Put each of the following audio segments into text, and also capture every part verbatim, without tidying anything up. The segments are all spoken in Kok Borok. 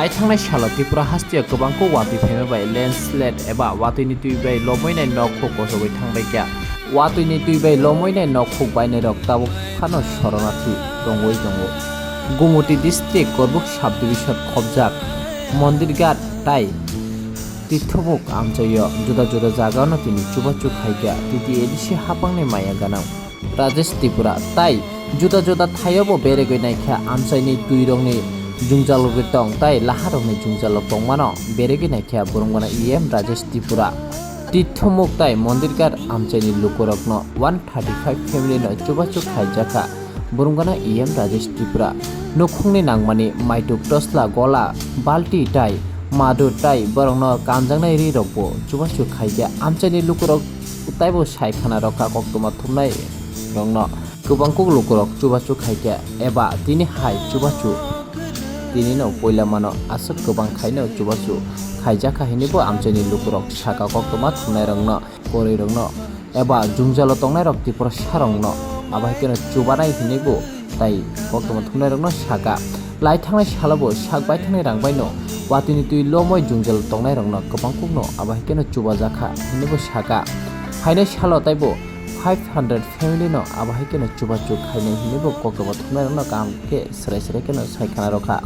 Aithangnai salo Tripura hasteo kwbangkuk watwi phaima bai landslide eba watwini twi bai lomoinai nok khuk kosogwi thangbaikha. Watwini twi bai lomoinai nok khuk bainairok tabuk phano soronathi tongwi tongo. Gumoti district Korbuk subdivision khobjak Mondirghat tai Tithomuk amchaio juda juda jagao no tini chubachu khaikha T T A D C hapangni maya ganang Rajesh Tripura tai juda juda thaio bo beregwi naikha amchaini twirokni jwngjal rwgwi tong tai laharokni jwngjalo tongmano beregwi naikha borok gana E M Rajesh Tripura. Tithomuk tai Mondirghat amchaini lukurokno one thirty five family no chubachu khaijakha. Burungana E M Rajesh Tripura. Nukhungni nangmani maituk, tosla, gola, balti tai madu tai borokno kanjaknai ri rokbo chubachu khaikha. Amchaini lukurok taibo sai khana rokha koktwma thumnai rokno. Kwbangkuk lukurok chubachu khaikha eba tini hai chubachu tinino puila mano aswk kwbang khaino chubachu khaijakha hinwibo amchaini lukurok sakha koktwma thumnai rokno. Kwrwirokno eba jwngjalo tongnairok Tiprasarokno abo hai kheno chubanai hinwibo tai koktwma thumnairokno sakha. Lai thangnai salobo sak baithangni rang baino watwini twi lomwi jwngjalo tongnairokno kwbangkukno abo hai kheno chubajakha hinwibo sakha. Phainai salo taibo five hundred family no abo hai kheno chubachu khainai hinwibo koktwma thumnairokno kaham khe swrai swrai kheno sai khana rwkha.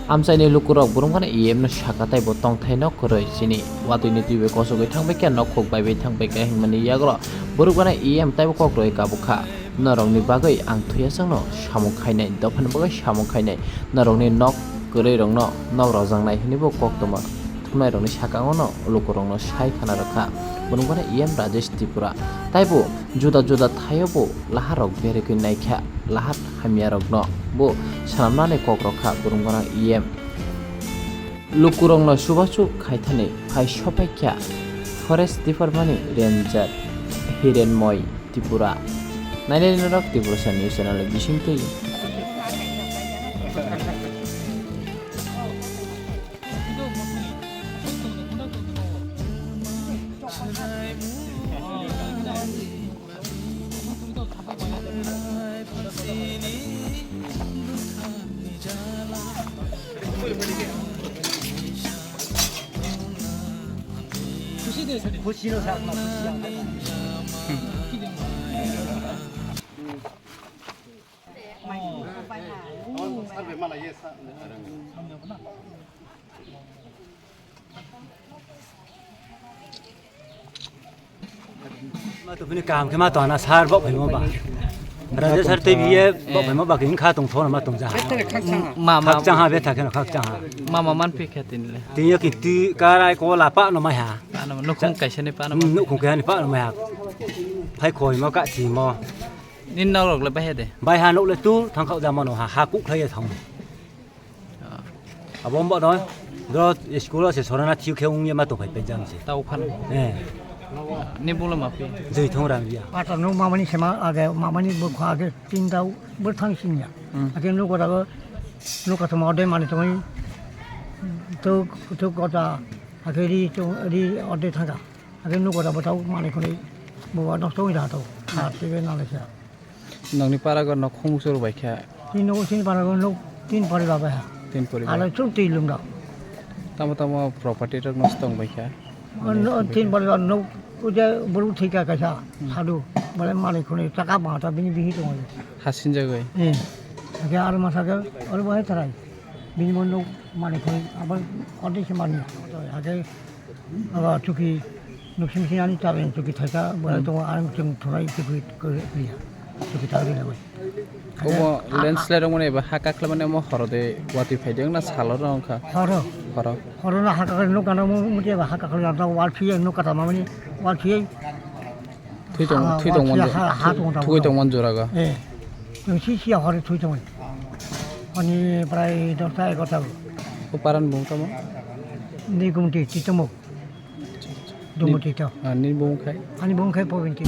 Amchaini lukurok borok phano E M no sakha taibo tongthai no kwrwi chini watwini twi bai kosogwi thangbai khe nok khuk bai bai thangbai khe hinmani yago borok phano E M taibo kok rwi kabukha. Norokni bagwi ang thwiya chwngno samung khainai, dophani bagwi samung khainai, norokni nok kwrwi rokno nok rwjaknai hinwi bo koktwma thumnairokni sakango no lukurokno sai khana rwkha. Borok phano E M Rajesh Tripura taibo juda juda thaio bo laharok berwi naikha. Lahat hamyarokno bo swnamnani kok rwkha borok gana E M. Lukurokno chubachu khaithani phai sopaikha Forest Department ni Ranger Hirenmoy Tripura. Nainai norok Tiprasa News Channel bisingtwi. Ma to bini kaham khe ma to ana sir bok phaimo ba. Raja sir tei biye bok phaimo ba khe wngkha tong thona ma tong ja. Ma, ma. Khakchang ha be thakhe no khakchang ha. Ma, ma man pi khe tin le. Tin yo ki ti karai ko la pa no mai ha. Pa no nukhung kaisa ni pa no. Hmm, nukhung kaisa ni pa no mai ha. Phai khoi mo ka ti mo. Nin nok rok le bai ha de. Bai ha nok le tu thang khau ja ma no ha, ha kuk khlai ya thang. Abo wngbo no, do school o se sorana thiu khe wngya ma tongphai pai jang se. Tau phan. Eh. Ni bulo ma phi. Joi thong rang ya. Pata no mamani sema age, mamani bo kha age tin dau bo thang sing ya. Hmm. Age no kota bo, no kota ma de mani tongoi. To, to kota age ri to ri ode thanga. Age no kota bo tau mani khoni bo nosto oi da to. Ha, tebe na le sa. Nokni para go nok khung chwrwk bai kha. Tin nogo tin para go nok tin poribar bai ha. Tin poribar. Alo chuk twi lum rok. Tamo tamo property rok nosto wng bai kha. Ano tin poribar nok uja buru thika kaisa. Hmm. Sadu bole malik khone taka bata bini bihi tongo. Hasin jagoi. Eh. Age aro masa ge aro bai tarai. Bini mon nok malik khone abar orde se mani. Age Aba chuki, nuksing sing ani tabeng chuki thaika, bo Hmm. tongo ang chwng thunai chuki kri-, kriya. Chuki ta ri lagoi. Omo Ade, a, a. Landslide rok mane ba ha kakla mane omo horo de watwi phai de na salo rok kha. Horo. Horo. Horo na ha kakla nuk kana mo muti ba ha kakla na wal phiye nuk kata mamani wal phiye. Thui tong, ah, thui tong wal phiye man ha, ha tong tong. Thui tong man jora ga. Eh. Chwng si si horo thui tong. Ani prai dosta egarta. O paran bung tamo? Ni gumti titamo. Dumbo tito. Ah, ni bung khai? Ani bung khai pobinti.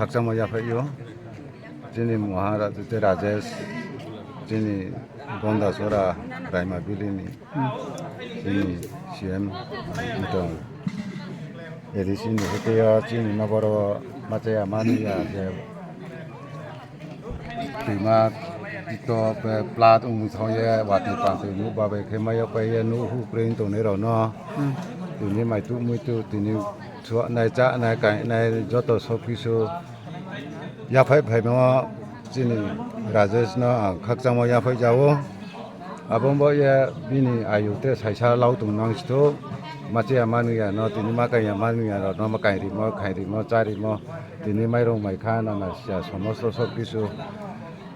Khakchangma yaphaio. Chini Maharaj tei Rajesh, chini Gondasora Raima Valley ni, chini C M tong. A D C ni hwtwi o chini nokoro machaya manwi ya je twima tito pe plat wngwi thangye watwi pantwi nukba bai khe maiyok pai ye nuhu kwrwi tongnai rokno. Tini maitu muitu tini suanai chanai kainai joto sob kisu yaphai phaima chini Rajesh no ang khakchangma yaphai jao. Abo wngbo ye bini ayu te saisa lau tong nang sito. Machaya manwi ya no tini makaya manwi ya no ma kainrimo khainrimo charimo tini mairung maikha nana sia somosto sob kisu.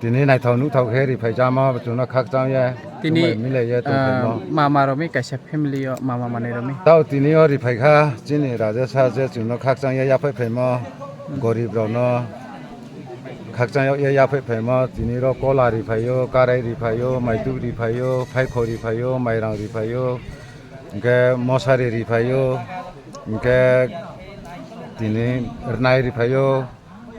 Tini naithok nuthok khe riphai jama chwngno khakchang ye. Tini, tongbai milai ye tongphaimo. Ah, mama romwi kaisa family o mama manwi romwi. Tao tini o riphai kha chini Rajesh ha je chwngno khakchang ye yaphai phaimo gorib rokno khakchang ye yaphai phaimo tini ro kola riphaio karai riphaio maituk riphaio phaikho riphaio mairang riphaio hwnkhe mosari riphaio hwnkhe tini rwnai riphaio.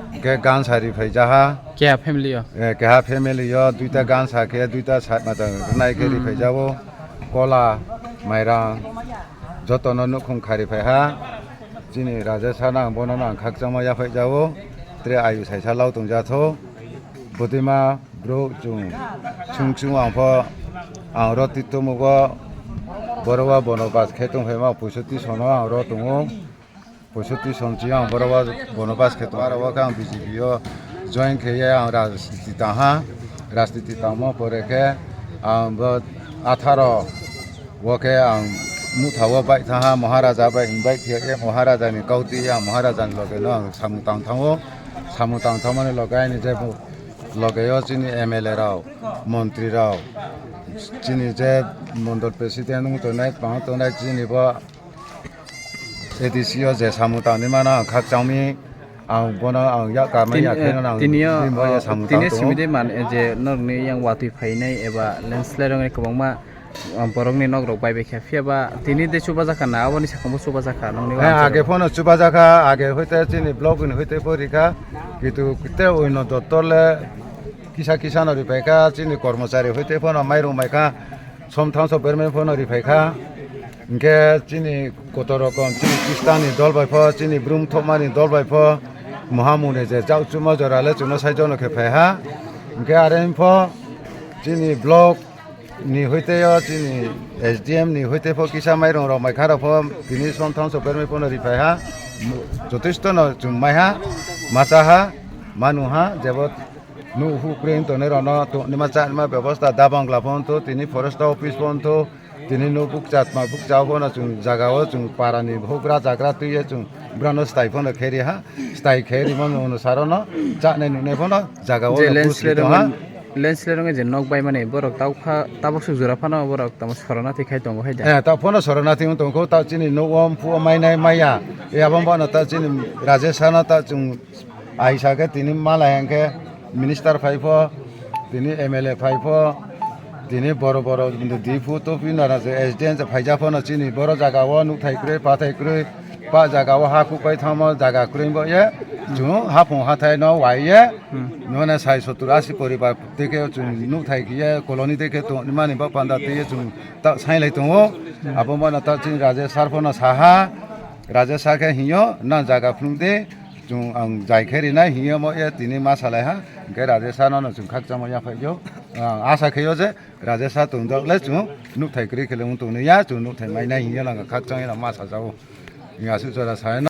Hwnkhe gansa riphai jaha. Keha family o. Eh, keha family o duita gansa khe duita side mata rwnai khe riphai jago. Kola, mairang, jotono nukhung khari phai ha. Chini Rajesh sana ang bono ang khakchangma yaphai jago. Tre ayu saisa lau tong jatho. Budima bro chung chung chung ang pho ang roti tomugo borowa bono bas khe tong phai ma puiso tisono ang ro tongo. Poisoti somchi ang borok o bono bas khe tong, aro o khe ang B J P o join khe ye ang rajniti tang ha, rajniti tangmo pore khe ang bo atharo o khe ang mutha o bai tha ha, Maharaja bai invite khe ye Maharaja ni kau twi ang Maharaja ni loge no ang samung tang thango, samung tang thangmani loge aini je loge o chini M L A rok, montri rok, chini je mondol president wng tongnai, tong tongnai chini bo. A D C o je samung tangni mano ang khakchangmi, ang bono ang yak karmani Tin-, ya khe eh, no ang tinio, bini bo ya oh, samung tini tang tongo. Simi de man, eh, je norokni yang watwi phainai eba landslide rokni kwbangma, ah, borokni nok rok bai bai kha. Phiya ba tini de chubajakha na, aboni sakang bo chubajakha nokni Eh, uansuk age rok. Phono chubajakha, age hoite chini block ni hoite porikha, kitu kite oino dottor le kisa kisa no ripaikha, chini kormochari hoite phono mairung maikha. Somthang so bermai phono riphai kha. Hingkhe chini kotor rokom chini Khristan ni dol bai pho, chini brum thopmani dol bai pho, mohamung ni je jak chuma jora le chwngno sai jono khe phai ha. Hingkhe are pho chini block ni hoite o chini S D M ni hoite pho kisa mairung rok mai kha rok pho tini somthang so bermai phono riphai ha. Jotesto no chwng mai ha, macha ha, manu ha, jebo Nuhu kwrwi wng tongnai rokno tongnaima chanima bebosta da bangla pho wng tho, tini forest office pho wng tho, tini nuk bukcha tma bukcha pho no chwng jaga o chwng para ni houhgra jagra twi ye chwng brano stai pho no khe ri ha, stai khe rimo ni onusaro no chanai nuknai pho no jaga o Je no landslide busi tong ha. Rok, landslide rok je nok bai mani borok tabuk kha, tabuk suk jora phano borok tamo sorona thwi khai tongo hai da. Eh, ta pho no sorona thwi wng tong kho, ta chini nuk o phu o mai nai maya, e abo bo no ta chini Rajesh ha no ta chwng Aisa khe tini mala hengkhe minister phai pho, tini M L A phai pho, tini boro boro D P topi nana se S D M se phaija pho no chini boro jaga o nukthai kwrwi pathai kwrwi pa jaga o ha kupai thangmo jaga kwrwi bo ye chwng haphung hathai no wai ye nona sai sottur asi poribar tei khe chwng nukthai khe ye colony tei khe tongmani ba panda tei ye chwng ta sailai tongo abo mano ta chini Rajesh sir pho no saha Rajesh sir khe hinyo na jaga phunuk de. Chwng ang jai khe rinai hinya mo ya tini ma salai ha, hingkhe Rajesh sir no chwng khakchangma yaphai yo. Ang asa khe yo je Rajesh sir tong dok le chwng nukthai kwrwi khe le wng tong ya, chwng nukthai mai nai hinya lang khakchang ya ma sa jao. Aswk jora sai no.